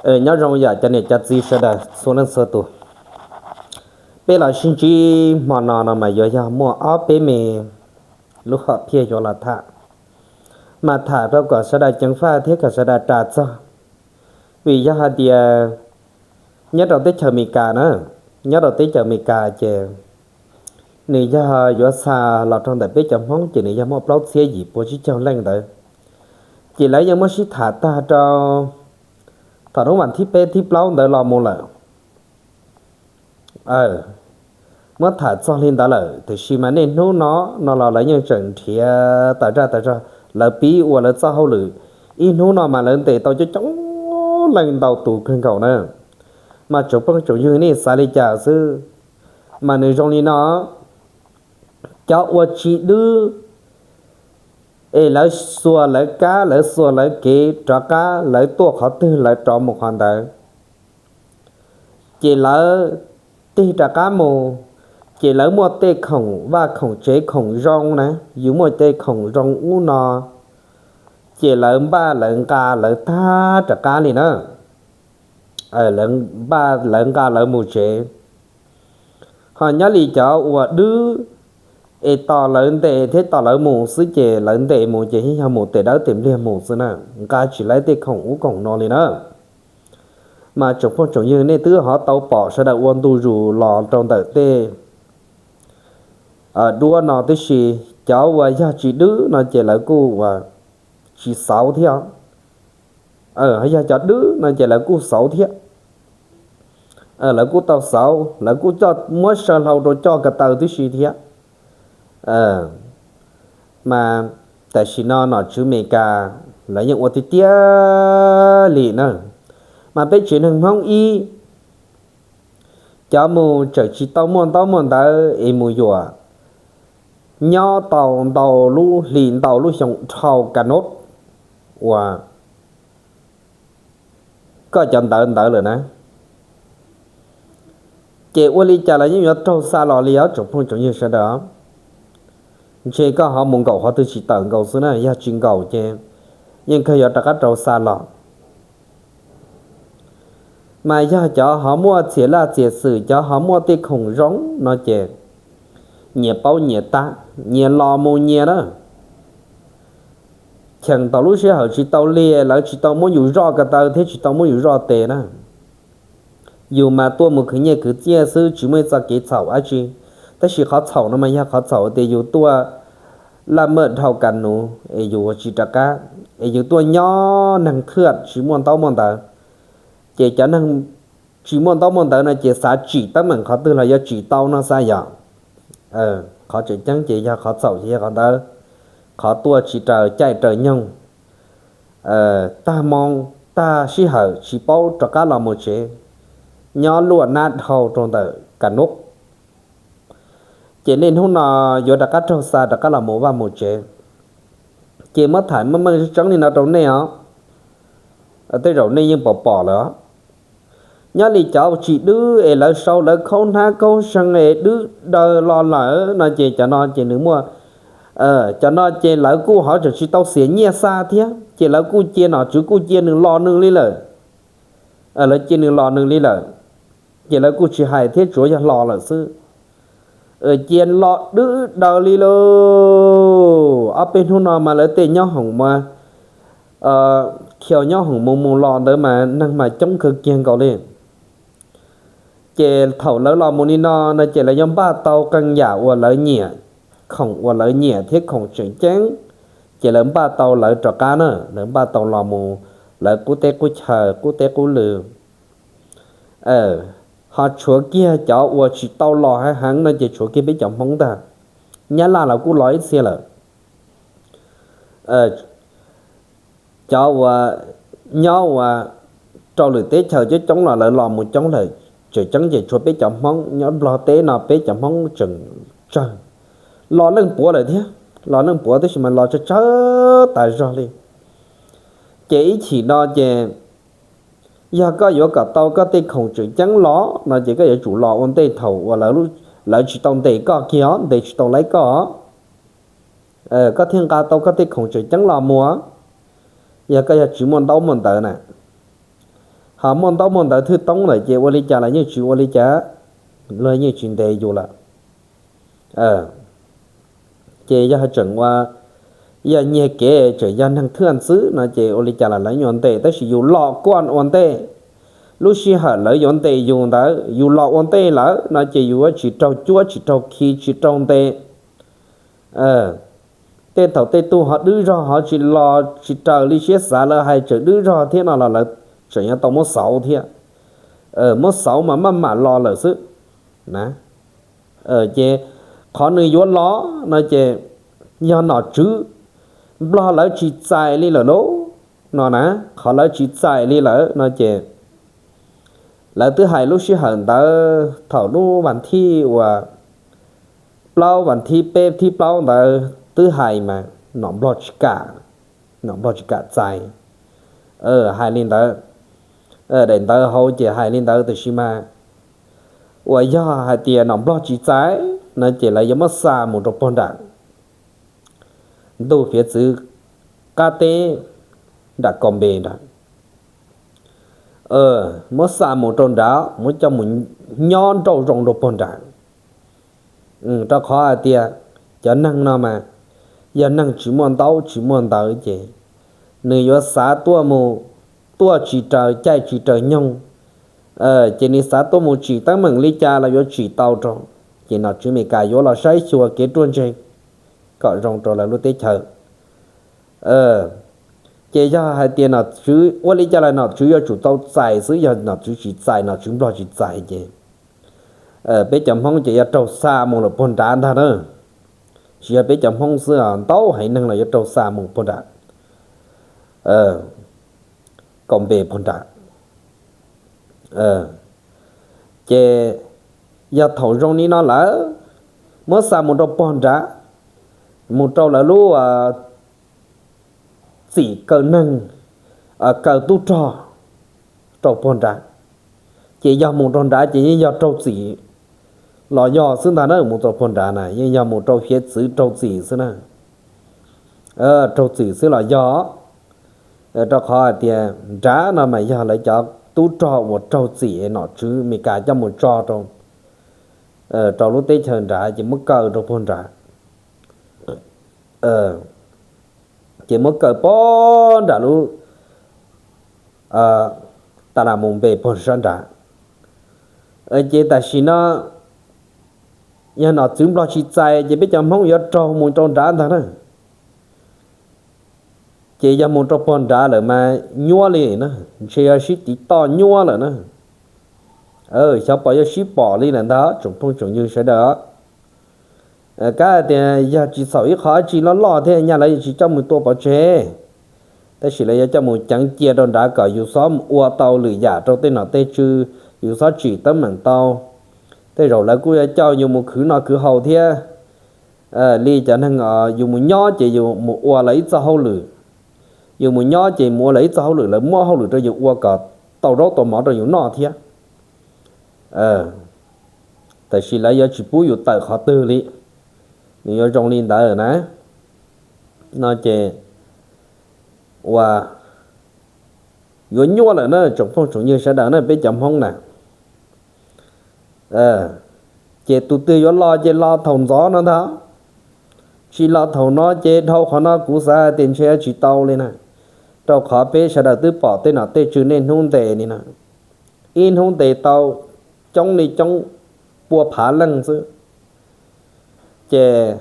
Nyob zoo yom cov niam cov txiv sawv daws txhua leej txhua tus. Peb los sib ntsib hmo no no mas yuav yog muaj ob peb me lub hom phiaj yuav los tham, mas tham rau kom sawv daws ceev faj thiab kom sawv daws ras txog. Vim yog hais tias nyob rau teb chaws Amelikas na, nyob rau teb chaws Amelikas ces nws yog yuav xa los rau ntawm peb cov Hmoob ces nws yog muaj plaub txhiab yim pua tsib caug leej ntawd. Ces lawv yeej muab sib tham tag rau thaum hnub vas thib peb thib plaub ntawd los mus lawm. Muab tham txog li ntawd lawm tiam sis mas niaj hnub no no los lawv yeej tseem nrhiav tawm zaj tawm zog, lawv pib ua lawv txoj hauj lwm. Ib hnub no mas lawv ntes tau coob coob leej ntau tus kawg nkaus na. Mas tsoom phooj tsoom ywg nej xav li cas xwb, mas nws zoo li no. Cov uas tsis dwb es lawv xuas lawv kab lawv xuas lawv kev rov qab, lawv tuaj qhov twg lawv rov mus qhov ntawd, ces lawv tig rov qab mus, ces lawv muaj tej khoom vaj khoom tsev khoom zoo na, yus muaj tej khoom zoo ub no, ces lawv npaj lawv nqa lawv tag rov qab li na. Lawv npaj lawv nqa lawv mus tsev. Ho nyob li cov uas dwb es tos lawv ntes thiab tos lawv mus xwb ces lawv ntes mus ces yeej yog mus tes dawb tes npliag mus xwb na, nqa tsis laib tej khoom ub khoom no li na. Mas tsoom phooj tsoom ywg nej twb ho tau pom sawv daws ua ntu zus los rau ntawm tej duab no tib si. Cov uas yog tsis dwb no ces lawv kuj uas tsis xauv thiab. Yog cov dwb no ces lawv kuj xauv thiab. Lawv kuj tau xauv, lawv kuj coj muab saw hlau rau coj ko taw tib si thiab. Mas tam sim no nom tswv Amelikas lawv yeej ua tiag tiag li na. Mas peb tsev neeg Hmoob ib, cov mus tseem tsis tau muaj ntaub muaj ntawv es mus yuam nyob tau ntau lub hli ntau lub xyoo dhau ka nub uas koj cov ntawv ntawd lawm na, ces ua li cas los yeej yuav raug xa los li os tsoom phooj tsoom ywg sawv daws. Ntshe koj ho mus nkaum qhov twg tsis tawm nkaus xwb na, yog tsis nkaum ces yeej kawg yuav rov qab raug xa los. Mas yog cov ho muaj txiam laj txiam xwm, cov ho muaj tej khoom zoo no ces nyias paub nyias tab, nyias los mus nyias na. Cheem tau lub sij hawm tsis tau li, lawv tsis tau muab yus zoj ko taw thiab tsis tau muab yus zoj tes na. Yus mas tuaj mus khwv nyiaj khwv txiaj xwb tsis muaj ib txoj kev txhaum dab tsi. Tab sis qhov txhaum no mas yog qhov txhaum tias yus tuaj laj maj dhau ka nub es yus ua tsis rov qab, es yus tuaj nyob neeg thwj tsis muaj ntaub muaj ntawv, ces cov neeg tsis muaj ntaub muaj ntawv no ces xav tsim teeb meem qhov twg los yuav tsim tau no xav yom. Qhov tseem ceeb ces yog qhov txhaum ces yog qhov ntawd, qhov tuaj tsis raws caij raws nyoog, tag moo tag sij hawm tsis paub rov qab los mus tsev, nyob luaj nab dhau rau ntawm ka nub. Ces niaj hnub no yuav rov qab raug xa rov qab los mus vaj mus tsev. Ces muab tham meej meej tseeb tseeb li no rau nej os, tej zaum nej yeej pom pom lawm os. Nyob li cov tsis dwb es lawv sau lawv khaub hnab khaub seeg es dwb daws los lawm no ces cov no ces nws muaj, cov no ces lawv kuj ho tseem tsis tau xiam nyiaj xa thiab ces lawv kuj cia nom tswv kuj cia nws los nws li lawm. Lawv cia nws los nws li lawm, ces lawv kuj tsis hais thiab tsuav yog hlo lawm xwb. Cia los dwb daws li lauj. Ob peb hnub no mas lawv tej nyob hoom mas, khiav nyob hoom mus mus los ntawd mas neeg mas coob kawg kiag nkaus li. Ces thaum lawv los mus li no no ces lawv yuav npaj tau qee yam uas lawv nyiam, khoom uas lawv nyiam thiab khoom tseem ceeb, ces lawv npaj tau lawv rov qab na, lawv npaj tau los mus lawv qub teb qub chaw qub teb qub lw. Ho tshuav kiag cov uas tsis tau los heev heev no ces tshuav kiag peb cov Hmoob ntag. Nyab Laj los kuj los ib txhia lawm. Cov uas nyob uas rau lwm teb chaws coob coob los lawv los mus coob lawm, tseem ceeb ces tshuav peb cov Hmoob nyob Nplog teb no peb cov Hmoob tseem tsawg, los leej puav lawm thiab, los leej puav tab sis mas los tsawg tsawg tas zog li. Ces ib chim no ces yog koj yuav kom tau koj tej khoom tseem ceeb los no ces koj yuav tsum los ua ntej thaum uas lawv tsis tau ntes koj kiag os, ntes tsis tau laib koj os, koj thiaj nqa tau koj tej khoom tseem ceeb los mus. Yog koj yog tsis muaj ntaub muaj ntawv na, ho muaj ntaub muaj ntawv thwj toob lawm ces ua li cas los yeej tsis ua li cas, luag yeej tsis ntes yus lawm. Ces yog tseem ua, yog nyiag kev tseem yog neeg thwj ntxwv no ces ua li cas los lawv yuav ntes, tab sis yus los kuaj ua ntej. Lub sij hawm lawv yuav ntes yus ntawd yus los ua ntej lawm no ces yus yuav tsis raug cuab tsis raug khi tsis raug ntes. Tej thaum tej tug ho dwb zog ho tsis los tsis raws li siab xav, lawv hais tseem dwb zog thiab no los lawv tseem yuav tau muab xauv thiab. Muab xauv mas maj mam los lawm xwb na. Ces qhov nws yuav los no ces yog nom tswv Nplog lawv tsis txais li lawm lauj no na. Qhov lawv tsis txais li lawm no ces lawv twb hais lub sij hawm ntawd thaum lub vas thib uas plaub, vas thib peb thib plaub ntawd twb hais mas nom Nplog tsis kam, nom Nplog tsis kam txais. Hais li ntawd, daim ntawv hauv ces hais li ntawd tiam sis mas uas yog hais tias nom Nplog tsis txais no ces lawv yuav muab xa mus rau puag nram ntug hiav txwv qab teb nram Kaus Npe nrad. Muab xa mus rau nrad, muab coj mus nyob nrauj zoo rau puag nrad. Rau qhov hais tias cov neeg no mas yog neeg tsis muaj ntaub tsis muaj ntawv ces nws yuav xav tuaj mus, tuaj tsis raws caij tsis raws nyoog, ces nws xav tuaj mus tsim teeb meem li cas los yuav tsim tau rau. Ces nom tswv Amelikas yuav los saib xyuas kev ruaj ntseg kom zoo rau lawv lub teb chaws. Ces yog hais tias nom tswv ua li cas los nom tswv yuav tsum tau txais xwb, yog nom tswv tsis txais, nom tswv Nplog tsis txais ces peb cov Hmoob ces yuav raug xa mus lawm puag nrad ntag na. Tsis yog peb cov Hmoob xwb, ntau haiv neeg los yuav raug xa mus puag nrad Kaus Npe puag nrad. Ces yog thaum zoo li no lawm, muab xa mus rau puag nrad, mus rau lawv lub txim kaw neeg, kaw tub rog rau puag nrad. Ces yog mus rau nrad ces yeej yog raug txim los yog xwb ntag na, mus rau puag nrad na yeej yog mus rau hiav txwv raug txim xwb na. Raug txim xwb los yog, rau qhov hais tias nrad no mas yog lawv cov tub rog uas raug txim nom tswv Amelikas coj mus tso rau, rau lub teb chaws nrad ces muab kaw rau puag nrad. Ces muab kaw puag nram lub tas las mus npe puag sab nrad. Ces tam sim no yog nom tswv Nplog tsis txais ces peb cov Hmoob yuav raug mus rau nrad ntag na. Ces yog mus rau puag nrad lawm mas nyuab li na, ntshe yog sib tiv toj nyuab lawm na. Xyov pom yuav sib pom li lawm ntag tsoom phooj tsoom ywg sawv daws. Kab tias yog tsis txhaum ib qho dab tsi loj loj thiab nyaj lawv yuav tsis coj mus tua pov tseg, tab sis lawv yuav coj mus ceev cia rau nrad kom yus xob ua tau lwm yam rau tej nom tej tswv, yus xob tsim teeb meem tau. Tej zaum lawv kuj yuav coj yus mus khwv noj khwv haus thiab. Li cov neeg yus mus nyob ces yus mus ua lawv ib txoj hauj lwm, yus mus nyob ces mus ua lawv ib txoj hauj lwm, lawv muab hauj lwm rau yus ua kom tau zaub tau mov rau yus noj thiab. Tab sis lawv yuav tsis pub yus tawm qhov twg li, nws yuav zoo li ntawd na. No ces ua yuav nyuaj lawm na tsoom phooj tsoom ywg sawv daws na, peb cov Hmoob na. Ces tus twg yuav los ces los thaum ntxov no ntag, tsis los thaum no ces dhau qhov no kuv xav tias ntshe tsis tau li na, rau qhov peb sawv daws twb pom tej nom tej tswv niaj hnub ntes li na, ib hnub ntes tau coob li coob pua phav leej xwb, ces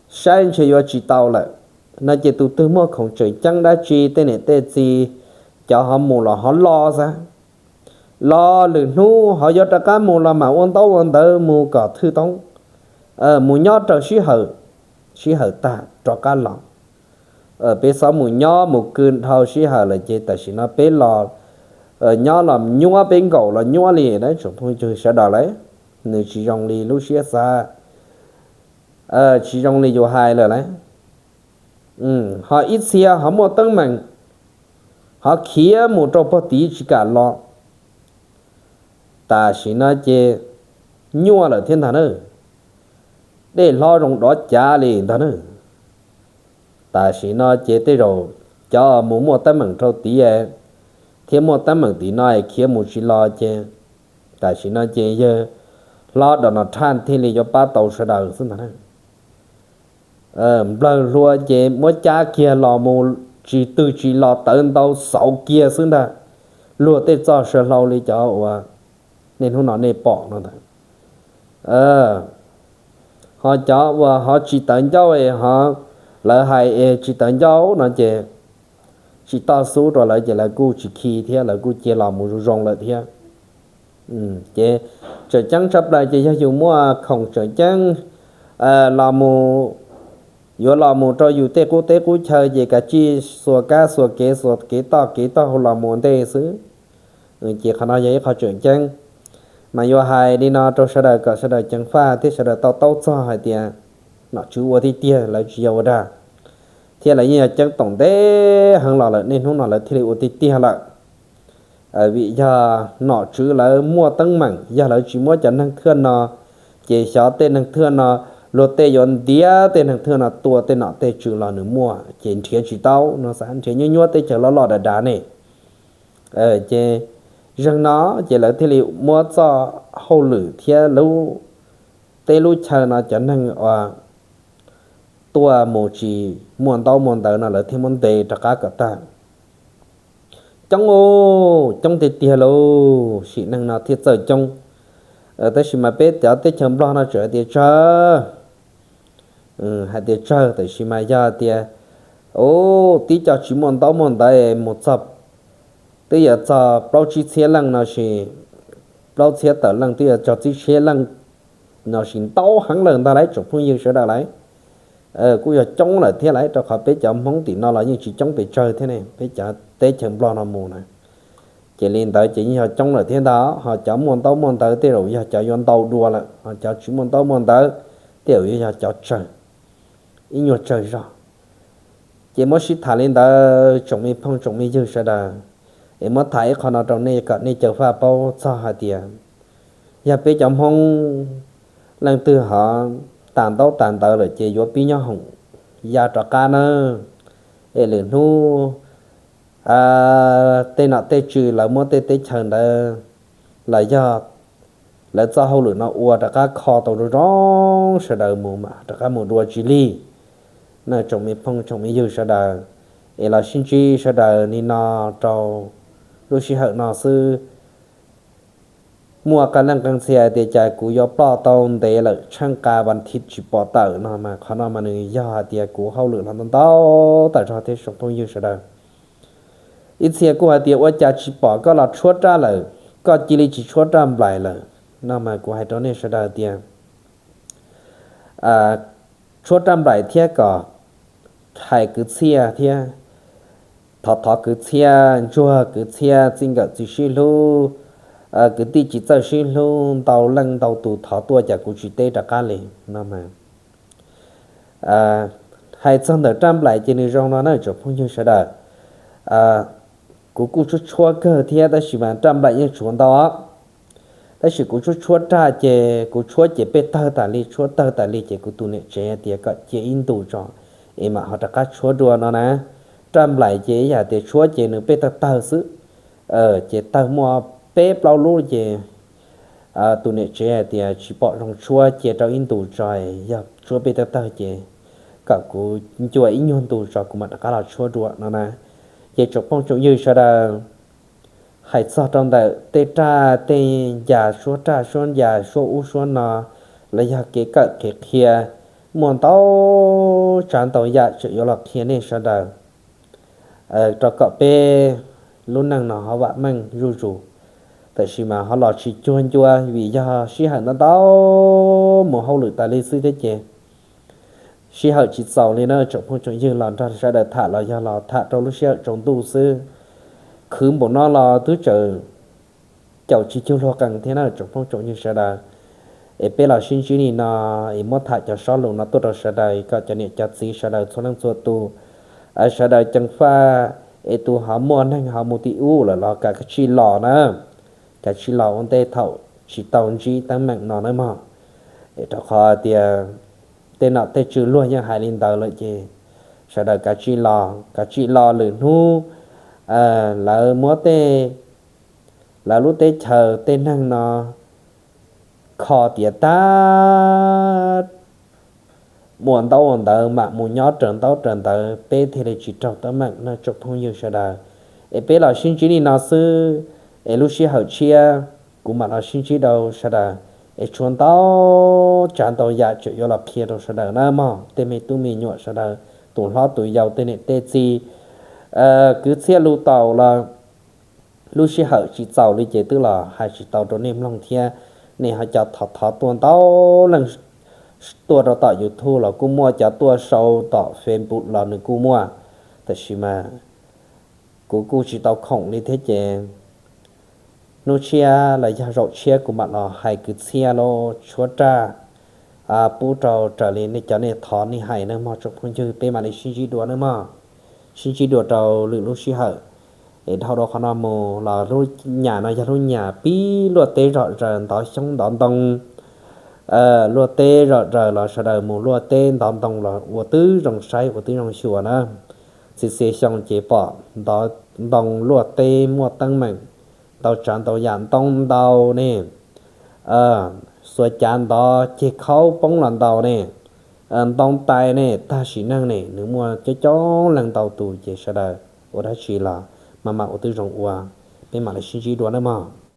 saib ntshe yuav tsis tau lawm no ces tus twg muaj khoom tseem ceeb dab tsi tej niam tej txiv cov ho mus los ho los xav, los lwm hnub ho yuav rov qab mus los mam ua ntaub ua ntawv mus kom thwj toob, mus nyob raws sij hawm, sij hawm tag rov qab los. Peb xob mus nyob mus kwv dhau sij hawm lawm ces tam sim no peb los nyob los nyuab, peb nkaum los nyuab li na tsoom phooj ywg sawv daws lauj. Nws tsis zoo li lub siab xav, tsis zoo li yus hais lawm lauj. Ho ib txhia ho muaj teeb meem, ho khiav mus rau puag tid tsis kam los. Tam sim no ces nyuaj lawm thiab ntag na, dej hlob zoo dov cav li ntag na. Tam sim no ces tej zaum cov mus muaj teeb meem rau tid thiab muaj teeb meem tim no es khiav mus tsis los ces tam sim no ces yawg hlob Donald Trump thiaj li yuav pab tau sawv daws xwb ntag. Nplawg hluas ces muab cab kiag los mus, tsis twg tsis los, tawv ntau xauv kiag xwb ntag. Luag tej txoj saw hlau li cov uas nej hnub no nej pom no ntag. Ho cov uas ho tsis tawv ncauj es ho lawv hais es tsis tawv ncauj no ces tsis toj xub rau lawv ces lawv kuj tsis khi thiab, lawv kuj cia los mus zoo zoo lawm thiab. Ces tseem ceeb tshaj plaws ces yog yus muaj khoom tseem ceeb los mus, yuav los mus rau yus tej qub teb qub chaw ces kav tsij xuas kab xuas kev, xuas kev toj kev taub hau los mus ua ntej xwb. Ces qhov no yog ib qho tseem ceeb, mas yuav hais li no rau sawv daws kom sawv daws ceev faj thiab sawv daws tau taub txog hais tias nom tswv ua tiag tiag, lawv tsis yog ua dag, thiab lawv yeej yog ceeb toom ntev heev los lawm, niaj hnub no lawv thiaj li ua tiag tiag lawm. Vim yog nom tswv lawv muaj teeb meem, yog lawv tsis muab cov neeg thwj no, ces xyov tej neeg thwj no, luag tej yuav ntiav tej neeg thwj no tua tej nom tej tswv los nws muaj ces nrhiav tsis tau no, xav nrhiav nyuab nyuab teb chaws loj loj dav dav ne. Ces zeeg no ces lawv thiaj li muab txoj hauj lwm thiab lub teb lub chaw no cov neeg uas tuaj mus tsis muaj ntaub muaj ntawv no lawv thiaj muab ntes rov qab kom tag. Coob, coob tiag tiag lauj, sim neej no thiaj txawj coob. Tab sis mas peb cov teb chaws Nplog no tseem hais tias tsawg, hais tias tsawg, tab sis mas yog tias tib co tsis muaj ntaub muaj ntawv mus txog, twb yuav txog plaub tsib txhiab leej no, plaub txhiab tawm leej twb yuav txog tsib txhiab leej no, sis ntau heev lawm ntag lauj tsoom phooj ywg sawv daws lauj. Kuj yog coob lawm thiab lauj, rau qhov peb cov Hmoob tim no los yeej tsis coob pes tsawg thiab ne, peb cov teb chaws Nplog no mus na. Ces li ntawd ces yeej yog coob lawm thiab ntag, ho cov muaj ntaub muaj ntawv tej zaum yog cov yuav ntau dua lawm, ho cov tsis muaj ntaub muaj ntawv tej zaum yuav yog cov tsawg, ib nyuag tsawg zog. Ces muab sib tham li ntawd tsoom me phooj tsoom me ywg sawv daws, es muab tham ib qho no rau nej kom nej ceev faj paub txog hais tias yog peb cov Hmoob leej twg ho tas ntaub tas ntawv lawm ces yuav pib nyob hoom ya rov qab nawb. Es lwm hnub tej nom tej tswv lawv muab tej teb chaws ntawd los yog lawv txoj hauj lwm no ua rov qab kho tau zoo zoo sawv daws mus mas rov qab mus dua tsis lig na tsoom me phooj tsoom me ywg sawv daws. Es los sib ntsib sawv daws li no rau lub sij hawm no xwb. Muaj qee leej qee txhia tias cas kuv yuav ploj tau ntev lawm tsheej qa vas thiv tsis pom tawm no mas qhov no mas nws yog hais tias kuv hauj lwm los ntau ntau tawm zog thiab tsoom phooj ywg sawv daws. Ib txhia kuj hais tias ua cas tsis pom koj los tshuab raj lawm, koj cia li tsis tshuab raj nplaim lawm no mas kuv hais rau nej sawv daws tias tshuab raj nplaim thiab kom hais kwv txhiaj thiab thov thov kwv txhiaj, ntsuag kwv txhiaj, txij nkawm txiv sib hlub, kwv tij tsis txawj sib hlub, ntau leej ntau tus thov tuaj cas kuv tsis teb rov qab li no. Hais txog ntawm raj nplaim ces nws zoo no na tsoom phooj ywg sawv daws. Kuv kuj tshuab tshuab kawg thiab tab sis mas raj nplaim yeej tshuav ntau os. Tab sis kuv tshuab tshuab raj ces kuv tshuab ces pej tawg tas li, tshuab tawg tas li ces kuv tus niam tsev tias kom cia ib ntus tso es mam ho rov qab tshuab dua no na. Raj nplaim ces ib yam tias tshuab ces nws pej tawg tawg xwb, ces tawg muaj peb plaub lub ces tus niam tsev hais tias tsis pom zoo tshuab, cia rau ib ntus tso, yog tshuab pej tawg tawg ces kom kuv ncua ib nyuag ntus tso kuv mam rov qab los tshuab dua no na. Ces tsoom phooj tsoom ywg sawv daws, hais txog rau ntawm tej raj tej ncas, suab raj suab ncas, suab ub suab no, los yog kev kawm kev qhia, muaj ntau tsav ntau yam tseem yuav los qhia nej sawv daws rau kom peb lub neej no ho vam meej zuj zus. Tab sis mas ho los tsis cuag ncua vim yog sij hawm ntau ntau mus hauj lwm tas li xwb thiab ces sij hawm tsis txaus li na tsoom phooj tsoom ywg, los nrog sawv daws tham los yog los tham rau lub sij hawm tsaus ntuj xwb. Khwv npaum no los twb tseem caum tsis cuag luag qees thiab na tsoom phooj tsoom ywg sawv daws. Es peb los sib ntsib li no, es muab tham cov sob lus no tuaj rau sawv daws kom cov niam cov txiv sawv daws txhua leej txhua tus, sawv daws ceev faj, es tus ho muaj neeg ho mus tim ub lawm los kav tsij los na, kav tsij los ua ntej thaum tsis tau ntsib teeb meem no nawb mog. Es rau qhov tias tej nom tej tswv luag yeej hais li ntawd lawm ces sawv daws kav tsij los, kav tsij los lwm hnub lawv muab tej, lawv lub teb chaws tej neeg no kho tiav tag, ua ntaub ua ntawv mam mus nyob raws ntaub raws ntawv, peb thiaj li tsis raug teeb meem no tsoom phooj ywg sawv daws. Es peb los sib ntsib li no xwb, es lub sij hawm tshiab kuv mam los sib ntsib rau sawv daws. Es tshuav ntau tsav ntau yam tseem yuav los qhia rau sawv daws na mog, tej me tub me nyuam sawv daws, tus hlob tus yau, tej niam tej txiv, kwv txhiaj lus tau los lub sij hawm tsis txaus li ces twb los hais tsis tau rau nej mloog thiab. Nej ho cov thov thov tuaj ntau leej, tuaj rau tom YouTube los kuj muaj, cov tuaj sau tom Facebook los nws kuj muaj, tab sis mas kuv kuj tsis tau khoom li thiab ces hnub tshiab los yog zaum tshiab kuv mam los hais kwv txhiaj lub tshuab raj pub rau raws li nej cov nej thov nej hais nawb mog tsoom phooj ywg. Peb mam li sib ntsib dua nawb mog, sib ntsib dua rau lwm lub sij hawm. Es dhau rau qhov no mus los lub nyam no yog lub nyam pib luaj teb zom zaws ntov xyoob ntov ntoo, luaj teb zom zaws los sawv daws mus luaj teb ntov ntoo los ua twb zoo saib ua twb zoo xyuas na. Txi txia xyoo ces pom ntov ntoo luaj teb muaj teeb meem, ntau tsav ntau yam ntoo ntau ne, xuas cav ntov ceg khaub poob los ntau ne, ntoo tais ne, tag sim neej ne nws muaj coob coob leej ntau tus ces sawv daws ua dab tsi los mas mam ua twb zoo ua. Peb mam li sib ntsib dua nawb mog.